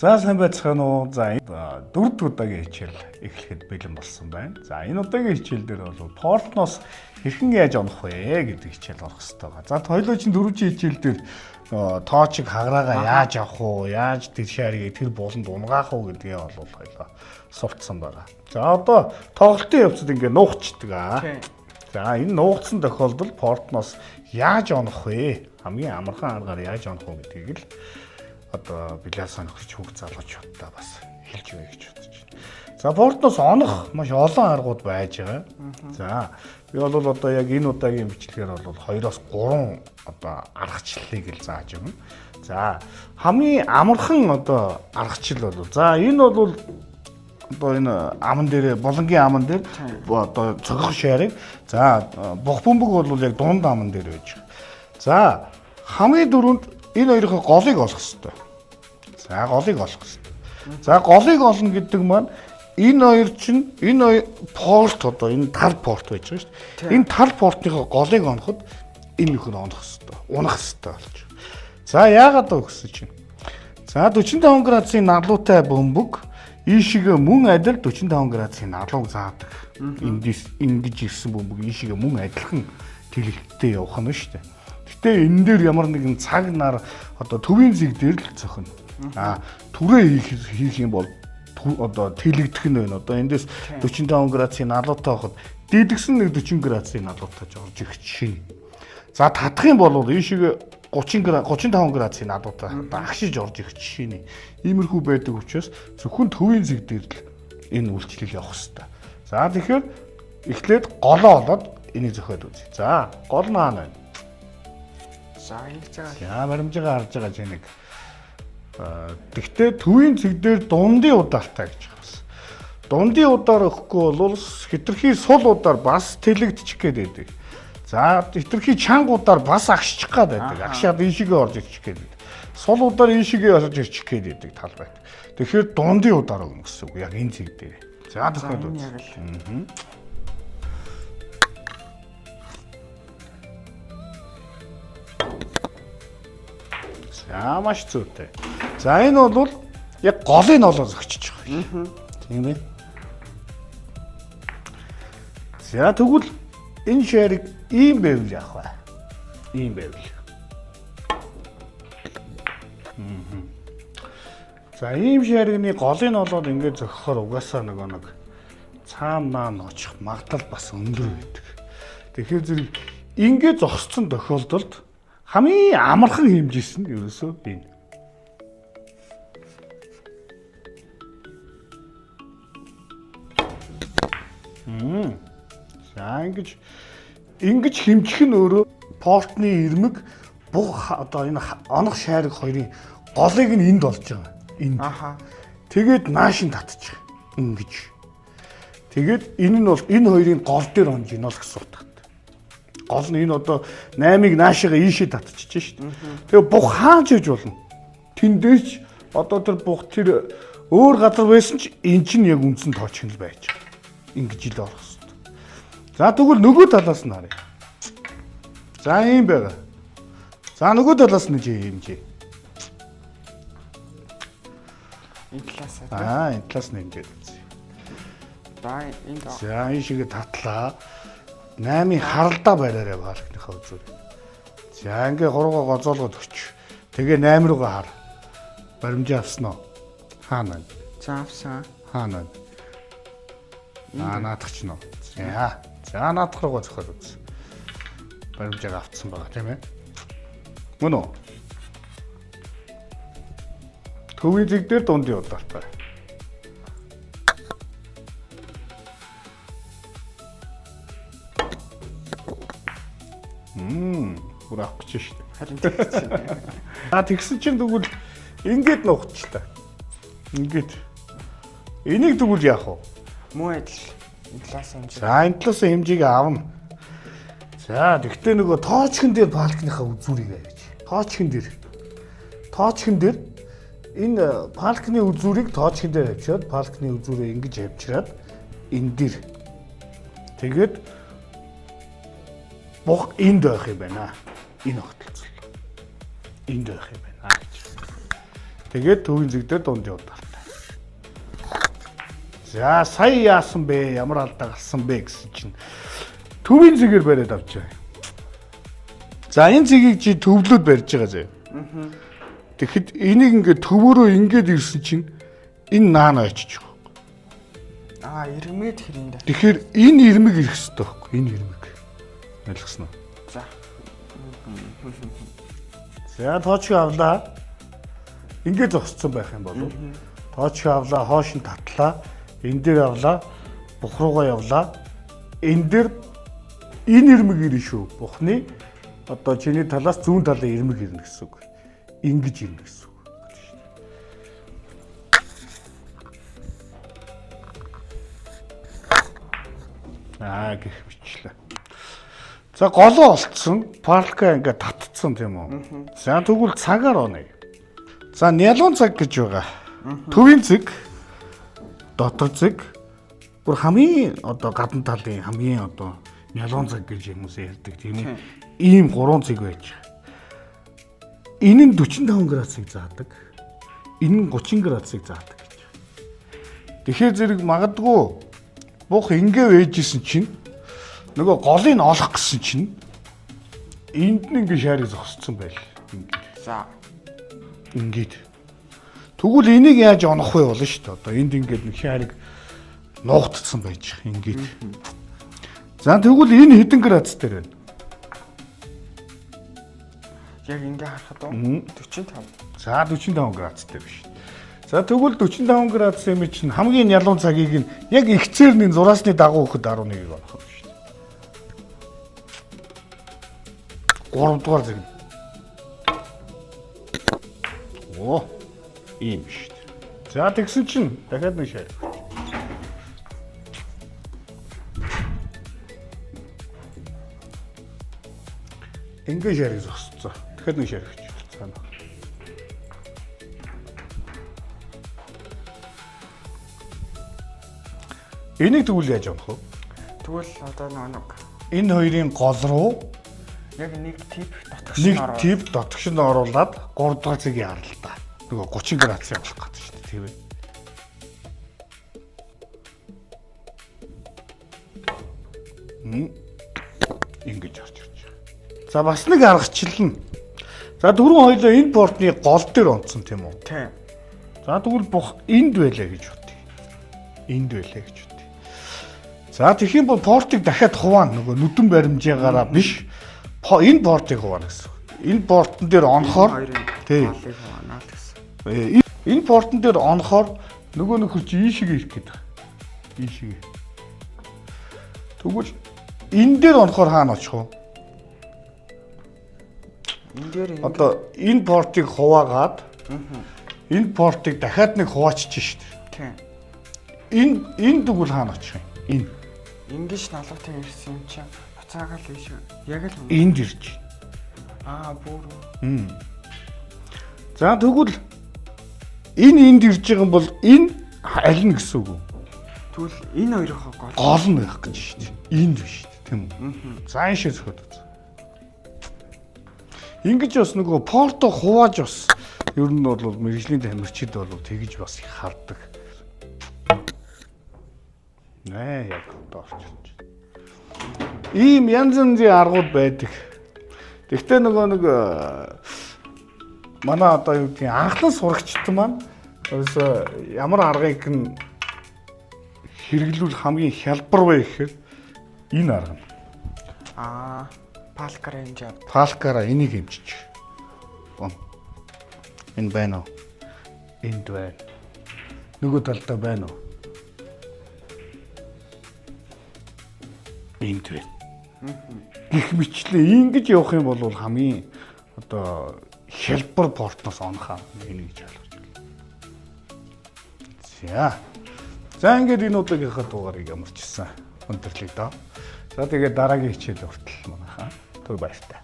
За сайн байцгаана уу? За дөрөв дэх удаагийн хичээл эхлэхэд бэлэн болсон байна. За энэ удаагийн хичээл дээр бол портноос хэрхэн яаж онох вэ гэдэг хичээл орох хэрэгтэй байгаа. За хоёулаа чинь дөрөвчийн хичээл дээр тоочиг хагараагаа яаж авах уу, яаж тэр шаарыг тэр буланд унгаах уу гэдгээ бол хоёулаа суртсан байгаа. За одоо тоглолтын явцад ингээ нуугчдаг аа. За энэ нуугдсан тохиолдолд портноос яаж онох вэ? Хамгийн амархан аргаар яаж онох уу гэдгийг л одоо бильярд сонирхогч хүүхд залуучуудаа бас хэлж өгье гэж бодож байна. За портноос онох маш олон аргууд байж байгаа. За би бол одоо яг энэ удаагийн бичлэгээр бол 2-оос 3 одоо аргачлалыг л зааж өгнө. За хамгийн амархан одоо аргачлал бол за энэ бол одоо энэ аман дээр булангийн аман дээр одоо цогох шаарыг за бух бөмбөг бол яг дунд аман дээр байж байгаа. За хамгийн дөрөнд энэ хоёрын голыг олох хэрэгтэй. За голыг олох хэрэгтэй. За голыг олно гэдэг маань энэ хоёр чинь энэ хоёр порт одоо энэ тал порт байж байгаа шүү дээ. Энэ тал портныхоо голыг оноход энэ нөхөр онох хэрэгтэй. Унах хэрэгтэй болж. За яагаад вэ гэсэн чинь. За 45 градусын налуутай бөмбөг ийшээ мөн адил 45 градусын налууг заадаг. Эндээс ингэж ирсэн бөмбөг ийшээ мөн адилхан тэлэлттэй явах нь шүү дээ. Гэтэ энэ дээр ямар нэгэн цаг нар одоо төвийн зэг дээр л цохино. А түрээ хийх юм бол одоо тэлэгдэх нь байна. Одоо эндээс 45 градусын налуутай байхад дийдгсэн нэг 40 градусын налуутай орж ирэх жишээ. За татах юм бол ийшээ 30 градус 35 градусын налуутай одоо агшиж орж ирэх жишээ нэ. Иймэрхүү байдаг учраас зөвхөн төвийн зэг дээр л энэ үйлчлэл явах хэрэгтэй. За тэгэхээр эхлээд голоо олоод энийг зохиод үзье. За гол нь хаана байна? За ингэж байгаа. За баримжигаа харж байгаа чинь нэг. Тэгтээ төвийн цэг дээр дундын удаалтай гэж байгаа бас. Дундын удаар өгөхгүй бол хитрхи сул удаар бас тэлэгдчих гээд байдаг. За хитрхи чанга удаар бас агшчих гээд байдаг. Агшаад ийшээгээ орж ирчих гээд байдаг. Сул удаар ийшээгээ орж ирчих гээд байдаг тал байдаг. Тэгэхээр дундын удаар өгнө гэсэн үг яг энэ цэг дээр. За За тохиолдол. энэ яг л. За маш зүйтэй. За энэ бол яг голыг олоо зөгчиж байгаа. Тийм ээ. За тэгвэл энэ шарик ийм байвал яах вэ? Ийм байвал. За ийм шаригны голыг олоод ингээд зөгөхөөр угаасаа нөгөө нэг цаам наан очих магадлал бас өндөр байдаг. Тэгэхээр зэрэг ингээд зогссон тохиолдолд хамгийн амархан хэмжээс нь ерөөсөө энэ. За ингэж хэмжих нь өөрөө портны ирмэг буг одоо энэ онох шайраг хоёрын голыг нь энд олж байгаа. Энд. Аха. Тэгээд нааш нь татчих. Ингэж. Тэгээд энэ нь бол энэ хоёрын гол дээр онж ийн л гэсэн утгатай. Гол нь энэ одоо 8-ыг наашаага ийшээ татчихж шít. Тэгээ бух хааж иж болно. Тэндээч одоо тэр бух тэр өөр газар байсан ч эн чинь яг үндсэн тооч нь л байж байгаа. Ингэж ил орох хэрэгтэй. За тэгвэл нөгөө талаас нь харъя. За ийм байгаа. За нөгөө талаас нь чи хэмжээ. Энэ талаас. Аа энэ талаас нь хэмжээд үзье. За энд За энэ шигээ татлаа. 8-ын харалдаа бариараа палкныхаа үзүүр. За ингээ хурууга гозоолгоод өч. Тэгээ 8 руугаа хар. Баримжаа авсан уу? Хаана байна? За авсан. Хаана байна? Аа наадах чинь үү? За. За наадах руугаа зөхиод үз. Баримжааг автсан байгаа тийм ээ. Мөн үү? Төвийн зэг дээр дундын удаалтай. Бүр авах гэж шүү дээ. Харин тэгсэн. А тэгсэн чинь тэгвэл ингээд нухчихлаа. Ингээд. Энийг тэгвэл яах вэ? Мөн адил энэ талаас хэмжээ. За энэ талаас хэмжээг авна. За тэгтээ нөгөө тоочхон дээр палкныхаа үзүүрийг авч. Тоочхон дээр. Тоочхон дээр энэ палкны үзүүрийг тоочхон дээр авчираад палкны үзүүрээ ингэж авчираад энэ дээр. Тэгээд бух энд байх юм байна. Энэ огтлцол. Энд байх юм байна гэж. Тэгээд төвийн зэг дээр дундын удаалтай. За сая яасан бэ? Ямар алдаа гарсан бэ гэсэн чинь төвийн зэгээр бариад авч байгаа. За энэ зэгийг чи төвлөд барьж байгаа зэ. Тэгэхэд энийг ингээд төвөрөө ингээд ирсэн чинь энэ наана очиж байгаа. Аа, ирмээд хэрэн дээр. Тэгэхээр энэ ирмэг ирэх хэрэгтэй байхгүй энэ ирмэг. Ойлгосноо. За. За тоочг авлаа. Ингээд зогссон байх юм бол тоочг авлаа, хоош нь татлаа, энэ дээр авлаа, бух руугаа явлаа. Энэ дээр энэ ирмэг ирнэ шүү. Бухны одоо чиний талаас зүүн талын ирмэг ирнэ гэсэн үг. Ингэж ирнэ гэсэн үг. Аа гэх мэтлээ. За голоо олцсон, парка ингээд татцсан тийм үү? За тэгвэл цагаар онё. За нялуун цаг гэж байгаа. Төвийн зэг, дотор зэг, бүр хамгийн одоо гадна талын хамгийн одоо нялуун цаг гэж хүмүүс ярьдаг тийм үү? Ийм гурван зэг байж байгаа. Энэ нь 45 градусыг заадаг. Энэ нь 30 градусыг заадаг гэж. Тэгэхээр зэрэг магадгүй бух ингээ вэжсэн чинь нөгөө голыг нь олох гэсэн чинь энд нь ингээ шаарыг зогсцсон байл. Ингээд. За. Ингээд. Тэгвэл энийг яаж онох вэ болно шүү дээ. Одоо энд ингээд нэг шаарыг нуугдсан байж байгаа. Ингээд. За тэгвэл энэ хэдэн градус дээр байна? Яг ингээ харахад уу? 45. За 45 градус дээр биш. За тэгвэл 45 градус юм чинь хамгийн нялуун цагийг нь яг ихцээр нь зураасны дагуу өгөхөд 11-ийг олох юм шүү дээ. 3 дугаар цаг. Оо ийм шүү дээ. За тэгсэн чинь дахиад нэг шаарь. Ингээ шаарыг зогсцоо. Дахиад нэг шаарь өгч цаана. Энийг тэгвэл яаж авах вэ? Тэгвэл одоо нэг Энэ хоёрын гол руу яг нэг тип дотгош нэг нь ороо. тип дотгош нь оруулаад 3 дугаар цэгийг харал та. Нөгөө 30 градусын болох гэдэг шүү дээ, тийм ээ. Ингэж орж ирж байгаа. За бас нэг аргачлал нь. За дөрвөн хоёлоо энэ портны гол дээр онцсон тийм үү? Тийм. За тэгвэл бух энд байлаа гэж бодъё. Энд байлаа гэж бодъё. За тэгэх юм бол портыг дахиад хуваана нөгөө нүдэн баримжаагаараа биш. Энэ портыг хуваана гэсэн. үг. Энэ портон дээр онохоор Хоёрын тий. голыг хуваана л гэсэн. Энэ портон дээр онохоор нөгөө нөхөр чи ийшээ ирэх гээд байгаа. Ийшээ. Тэгвэл энэ дээр онохоор хаана очих вэ? Энэ дээр ингээ Одоо энэ портыг хуваагаад энэ портыг дахиад нэг хуваачиж шít. тийм. Энэ тэгвэл хаана очих юм? Энэ Ингэж налуутай ирсэн юм чинь буцаагаа л ийш яг л энд ирж байна. аа бүр За тэгвэл энэ энд ирж байгаа юм бол энэ аль нь гэсэн үг вэ? тэгвэл энэ хоёрынхоо гол Гол нь байх гэж шүү дээ. Энд биш шүү дээ, тийм үү? За энэ шиг зөхөд үз. Ингэж бас нөгөө порто хувааж бас ер нь бол мэрэгжлийн тамирчид бол тэгж бас их хардаг. Нэ яг одоо орж ирж байна. Ийм янз янзын аргууд байдаг. Тэгвэл нөгөө нэг манай одоо юу гэдгийг анхлан сурагчд маань ерөөсөө ямар аргыг нь хэрэглүүл хамгийн хялбар вэ гэхээр энэ арга нь. аа палкар энэ жав. Палкаараа энийг хэмжиж. Бон. Энэ байна уу? Энд байна. Нөгөө талдаа байна уу? Энд байна. Гэх мэтлээ ингэж явах юм бол хамгийн одоо хялбар портноос онох энийг гэж ойлгож байна. За. За ингээд энэ удаагийнхаа дугаарыг ямарчсан өндөрлөе доо. За тэгээд дараагийн хичээл хүртэл манайхаа түр баяртай.